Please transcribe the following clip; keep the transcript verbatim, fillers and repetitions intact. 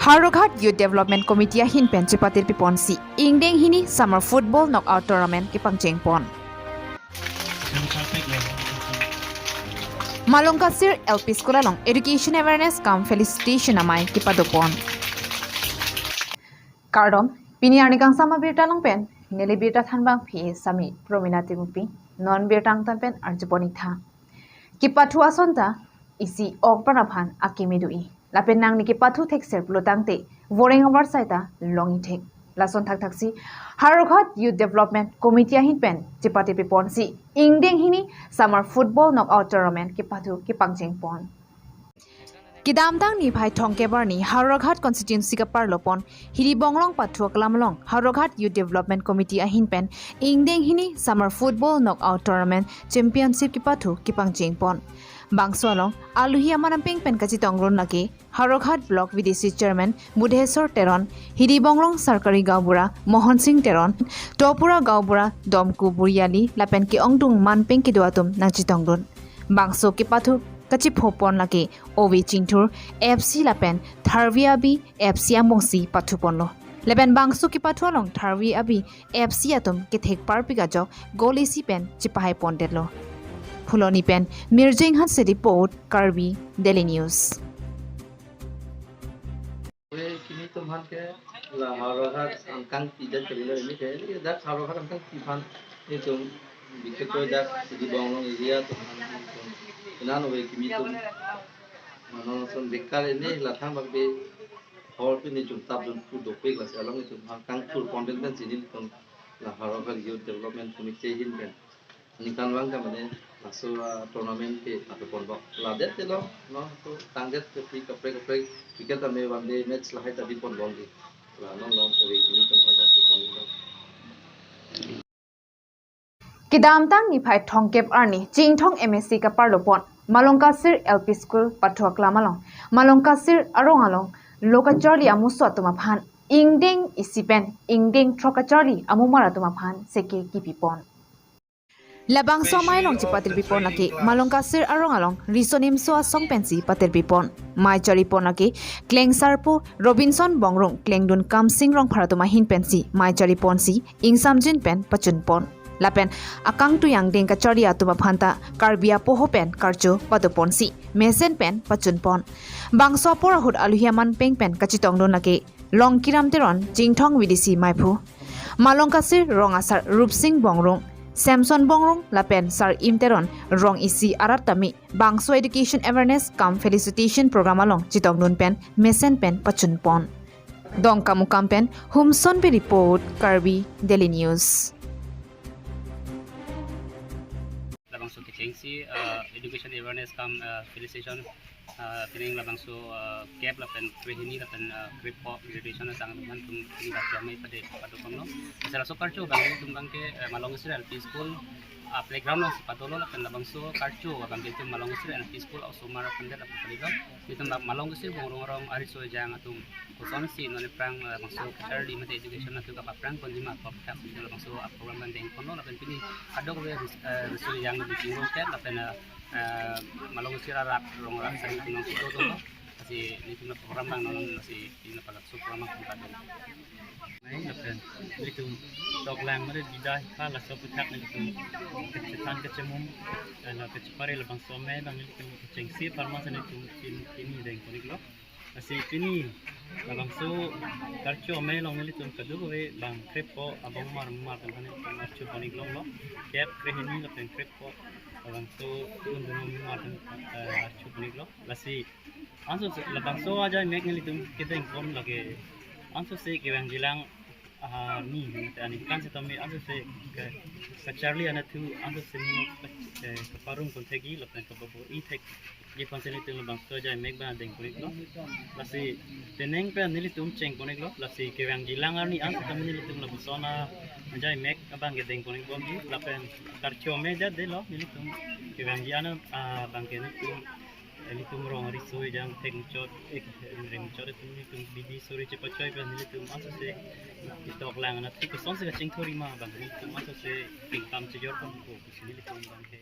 Howraghat Youth Development Committee ahin pen chepatirpi ponsi ingdeng hini Summer Football Knockout Tournament kepangcheng pon. Malongkasir L P School along Education Awareness cum Felicitation amei kepado pon. Kardom, pini arni kangsam abirta along pen neli birta thanbangpi sami Promina Timungpi, non birta angtan pen arju pon ik tha. Kepathu ason ta isi ok pen aphan akimi do-i. Lapen nangli kepathu thekser pulo tangte voreng avarsai ta long-i thek. Lason thakthaksi Howraghat Youth Development Committee ahin pen chepatirpi ponsi ingdeng hini Summer Football Knockout Tournament kepathu kepangcheng pon. Kedamtang niphai thomkep arni Howraghat constituency kaparlo pon Hiribonglong pathu aklam along Howraghat Youth Development Committee ahin pen ingdeng hini Summer Football Knockout Tournament Championship kepathu kepangcheng pon. Bangso along aluhi aman ampeng pen kachetongdun lake Howraghat Block V D C Chairman Budheswar Teron, Hiribonglong Sarkari Gaonbura Mohon Sing Teron, Topura Gaonbura Domku Buriali lapen ke-ongdung manpeng kedo atum nangchetongdun. Bangso kepathu kachepho pon lake Ove Chingthur F C lapen Tharve Abi F C angbongsi pathu ponlo. Lapen bangso kepathu along Tharve Abi F C atum kethek parpik ajok goal isi pen chepahai pondetlo. Phuloni pen Mirjeng Hanse report, Karbi Daily News. Oi, kimi atum aphan ke la Howraghat angkang tijan kalilo, ini ke, ini dak Howraghat angkang ti aphan, ini atum bikhekoi dak Hiribonglong area atum aphan, ini atum kenan ove kimi atum mano son bekar ini lathang bak de hall pen ini jun tap jun pu dopik, lasi along ini atum aphan kangthur pondetsi ini atum la Howraghat Youth Development Committee ahin pen ningkan vang ta mane laso, ah, tournament ke pathu pon bok. Ladet te lo, no, to tangdet ke pi kaprek kaprek cricket ta me one day match lahai ta bi pon bom di. La non non ove kimi atum aphan ta pon bom. Kedamtang niphai thomkep arni Chinthong M A C kaparlo pon Malongkasir L P School pathu aklam along Malongkasir arong along lo kacharli amuso atum aphan ingdeng isi pen ingdeng throk kacharli amumar atum aphan seke kipi pon. Labangso amei along chepatirpi pon lake Malongkasir arong along Riso Nimso Asong pensi patirpi pon. Mei charli pon lake Kleng Sarpo Robinson Bongrung, Klengdun Kamsing Rongphar atum ahin pensi mei charli ponsi ingsamjin pen pachun pon. Lapen akangtui angdeng kacharli atum aphan ta Karbi apoho pen karcho pado ponsi mesen pen pachun pon. Bangso apor ahut aluhi aman peng pen kachetongdun lake Longkiram Teron, Chinthong V D C meiphu, Malongkasir rong asar Rupsing Bongrung, Samson Bongrung lapen Sar Im Teron, rong isi arat tame bangso Education Awareness cum Felicitation Program along chetongdun pen mesen pen pachun pon. Dongkamukam pen Humson Bey report, Karbi Daily News. Labangso kechengsi, eh, Education Awareness cum, eh, Felicitation, eh, pining labangso, eh, kep lapen krehini lapen, eh, krepho graduation asang atum aphan tum pini bak jamai pade pado pon lo. Asal laso karcho abang atum abang ke, eh, Malongkasir L P School, ah, playground alongsi pado lo lapen labangso karcho abang ke atum Malongkasir L P School osomar aphan det lapen pali lo. Itum la Malongkasir Bongrung arong ariso ejang atum kosonsi non aphrang, eh, bangso kacharli mate education atum kapaprang ponji ma apot kap labangso a-program abang deng pon lo lapen pini kadokave ris-, eh, riso ejang lo biching rong ket lapen, eh, eh, Malongkasir arat rong arat sari atum nangsi dodun lo. Lasi nelitum la program abang non lasi pini la palak so program abang kadung. Lapen nelitum toklang mari bidai ha laso aputhak nelitum kachethan kachemum, eh, la kachepare labangso amei abang nelitum kechengsi apharman si nelitum pin-, pini deng pon ik lo. Lasi pini labangso karcho amei along nelitum kadokave bang krepho abongmar mar atum aphan nelitum archo pon ik longlo. Kep krehini lapen krepho labangso dundun amumar atum, eh, archo pon ik lo. Lasi ansose labangso ajai mek nelitum kedeng pon lake ansose kevangjilang, ah, ni, ani kan sitame ansose ke, kacharli anatthu ansose ni, eh, kaparong pon thekji lapen kapabo-i thekji aphan si nelitum labangso ajai mek abang deng pon ik lo. Lasi penang pen nelitum cheng pon ik lo. Lasi kevangjilang arni ansitame nelitum lapuson ajai mek abang kedeng pon ik bomji lapen karcho amei jat det lo nelitum kevangji an, ah, abang ke nelitum, eh, nelitum rong ariso ejang thek muchot, eh, reng muchot atum nelitum bidi suri chepachoi pen nelitum ansose toklang anatthu kosonsi kachingthur-i ma abang nelitum ansose pingkam chejor pon ko pusi nelitum abang ke.